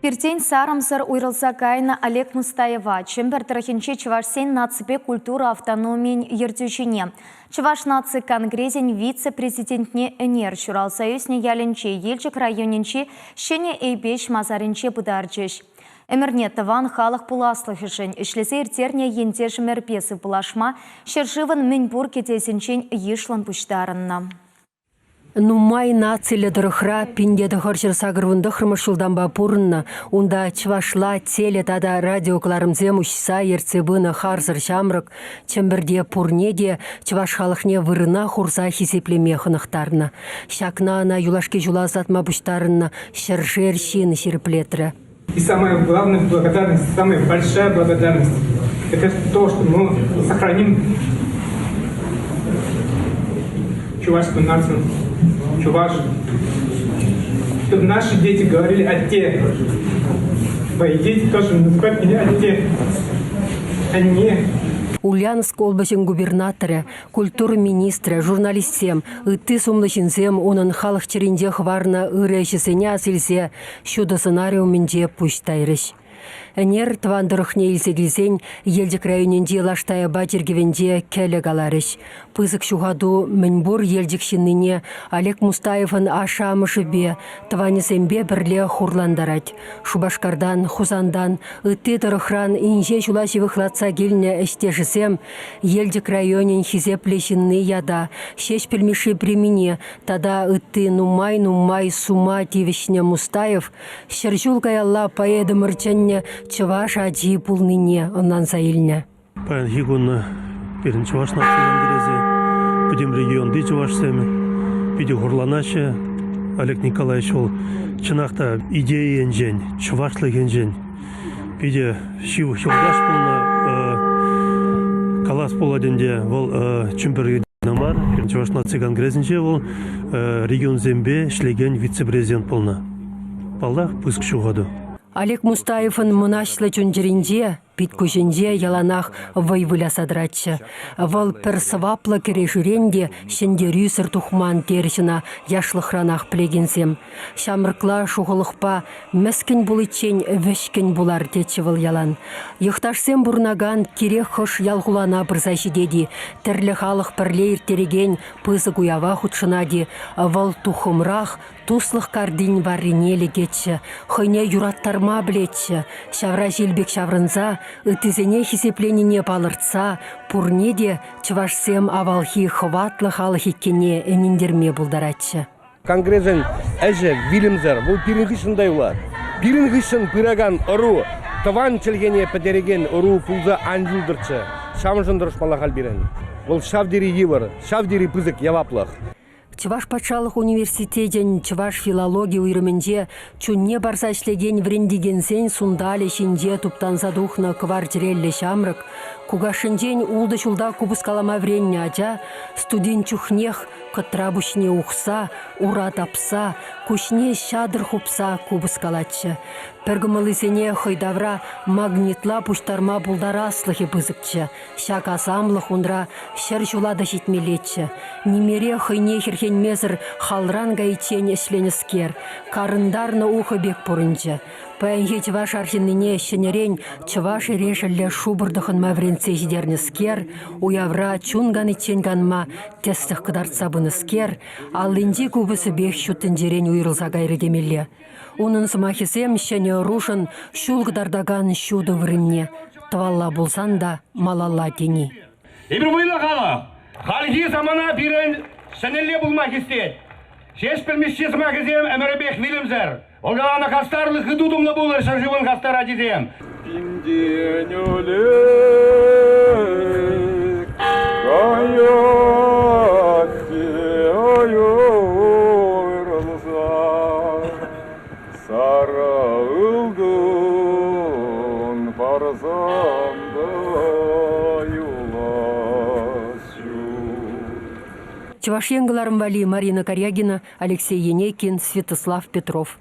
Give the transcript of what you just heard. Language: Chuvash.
Пиртен сарӑмсӑр уйрӑлса кайнӑ Олег Мустаева, Чӗмпӗр тӑрӑхӗнчи чӑвашсен наципе культура автономийӗн ертӳҫине, Чӑваш наци конгресӗн вице-президентне ӗнер ҫуралса ӳснӗ ялӗнче Елчӗк районӗнчи Ҫӗнӗ Эйпеҫ масарӗнче пытарчӗҫ. Ӗмӗрне тӑван халӑх пуласлӑхӗшӗн ӗҫлесе ирттернӗ ентешӗмӗрпе сывпуллашма ҫӗршывӑн мӗнпур кӗтесӗнчен йышлӑн пуҫтарӑннӑ. Нумай нациллӗ тӑрӑхра 1989 ҫултанпа пурӑннӑ, унта чӑвашла теле тата радиокӑларӑмсем уҫса ертсе пынӑ харсӑр ҫамрӑк Чӗмпӗрте пурне те чӑваш халӑхне вырӑна хурса хисеплеме хӑнӑхтарнӑ. Ҫакна ӑна юлашки ҫула ӑсатма пуҫтарӑннӑ ҫӗршер ҫын ҫирӗплетрӗ. И самая главная благодарность, самая большая благодарность, это то, что мы сохраним чувашскую нацию, чуваш, чтобы наши дети говорили о те. Мои дети тоже называют меня о те, а не Ульяновск облаҫӗн губернаторӗ, культура министрӗ, журналистсем, ытти сумлӑ ҫынсем унӑн халӑх чӗринче хӑварнӑ ырӑ ӗҫӗсене ас илсе ҫутӑ сӑнарӗ умӗнче пуҫ тайрӗҫ. Ӗнер тӑван тӑрӑхне илсе килсен Елчӗк районӗнчи Лаш Таяпа чиркӗвӗнче кӗлӗ каларӗҫ. Пысӑк ҫухату мӗнпур Елчӗк ҫыннине Олег Мустаевӑн ашшӗ-амӑшӗпе, тӑванӗсемпе пӗрле хурлантарать. Шупашкартан, Хусантан, ытти тӑрӑхран инҫе ҫула ҫывӑхлатса килнӗ ӗҫтешӗсем Елчӗк районӗн хисеплӗ ҫынни ята, Ҫеҫпӗл Мишши премине тата ытти нумай-нумай сума тивӗҫнӗ Мустаев ҫӗрҫул каялла поэтӑмӑр чӗннӗ чӑваш ачи пулнине ӑнланса илнӗ. Паянхи кун пирӗн чӑваш наци конгресӗ, пӗтӗм регионти чӑвашсем питӗ хурланаҫҫӗ. Олег Николаевич вӑл чӑнах та идея енчен, чӑвашлӑх енчен питӗ ҫывӑх юлташ пулнӑ. Калас пулать ӗнтӗ, вӑл Чӗмпӗр мар, Чӑваш наци конгресӗнче вӑл регионсемпе ӗҫлекен вице-президент пулнӑ. Паллах, пысӑк ҫухату. Олег Мустаевӑн мӑнаҫлӑ чун-чӗринче пит-куҫӗнче яланах вӑй выляса тӑратчӗ. Вӑл пӗр сӑваплӑ кӗрешӳрен те ҫӗнтерӳсӗр тухман терӗҫ ӑна яшлӑхранах пӗлекенсем. Ҫамрӑкла шухӑлӑхпа мӗскӗн пуличчен вӗҫкӗн пулар тетчӗ вӑл ялан. Йӑхташсем пурӑнакан кирек хӑш ял-хулана пырса ҫитет-и, тӗрлӗ халӑх пӗрле ирттерекен пысӑк уява хутшӑнать-и, вӑл туххӑмрах туслӑх картин варрине лекетчӗ, хӑйне юраттарма пӗлетчӗ, ҫавра ҫил пек ҫаврӑнса, ыттисене хисепленине палӑртса пурне те чӑвашсем авалхи хӑватлӑ халӑх иккенне ӗнентерме пултаратчӗ. Конгресӗн ӗҫӗ вилӗмсӗр, вӑл пирӗн хыҫҫӑн та юлать. Пирӗн хыҫҫӑн пыракан ӑру тӑван чӗлхене пӗтерекен ӑру пулса ан юлтӑрччӗ. Ҫавӑншӑн тӑрӑшмалла халь пирӗн. Вӑл ҫав тери йывӑр, ҫав тери пысӑк яваплӑх. Чӑваш патшалӑх университечӗн чӑваш филологи уйрӑмӗнче чунне парса ӗҫлекен вӗрентекенсен сунталӗ ҫинче туптанса тухнӑ кӑвар чӗреллӗ ҫамрӑк, кукашшӗнчен ултӑ ҫулта купӑс калама вӗреннӗ ача студент чухнех кӑтра пуҫне ухса, ура тапса, куҫне ҫатӑр хупса купӑс калатчӗ. Пӗр кӑмӑллисене хӑй тавра магнитла пуҫтарма пултараслӑхӗ пысӑкчӗ. Ҫак асамлӑх унра ҫӗр ҫула та ҫитмеллеччӗ. Нимере хӑйне хӗрхенмесӗр халран кайиччен ӗҫленӗскер, карӑнтарнӑ ухӑ пек пурӑнчӗ. Паянхи чӑваш арҫыннине ҫӗнӗрен чӑваш эрешӗллӗ шупӑр тӑхӑнма вӗрентсе ҫитернӗскер, уявра чун каниччен канма тӗслӗх кӑтартса пынӑскер, аллинчи купӑсӗпех ҫут тӗнчерен уйрӑлса кайрӗ темелле. Унӑн сӑмахӗсем ҫӗнӗ ӑрушӑн ҫул кӑтартакан ҫутӑ вырӑнне, тӑвалла пулсан та малалла тени. Эпир вӑйлӑ халӑх. Хальхи самана пирӗн ҫӗнӗлле пулма хистет. Ҫеҫпӗл Мишши сӑмахӗсем ӗмӗрӗпех вилӗмсӗр. Вӑл каланӑ хастарлӑх ыту тумлӑ пулӑр ҫӗршывӑн хастар ачисем. Пинтен ӗлӗк каять те уйрӑлса сарӑ ылтӑн парсан та юлас ҫук. Чӑваш Ен кӑларӑм валли Марина Карягина, Алексей Енейкин, Святослав Петров.